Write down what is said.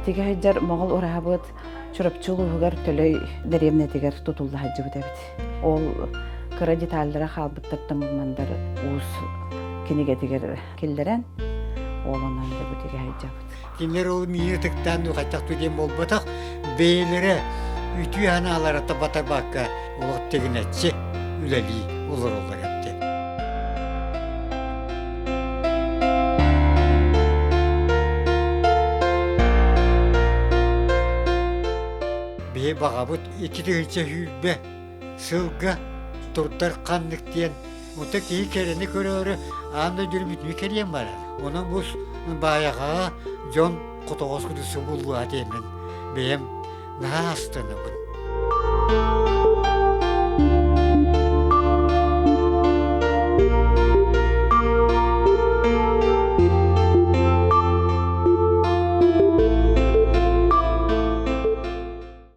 Итигэ сылдьар Моҕол ураһабыт Чурапчы улууһугар Төлөй дэриэбинэтигэр тутулла сылдьыбыт эбит. Ол кыра деталлара хаалбыттартан Мандар Уус кинигэтигэр киллэрэн, ол онон да бу тигэ сылдьабыт. Кинилэр ол миигин ытыктаан дуу, хайдах дуу диэн буолбатах, бэйэлэрэ үтүө санаалара табатарбакка олох тигинэччи үлэлии олороллор эбит. Биһи баҕабыт 2020 сылга турдар ханнык диэн Ота киһи кэрэни көрөөрү аан дойду бүтүнүү кэлиэн барар. Онон бу баайаҕаҕа дьон хотоҕос кудусу буллуğa диэммин бэйэм наһаа астынабын.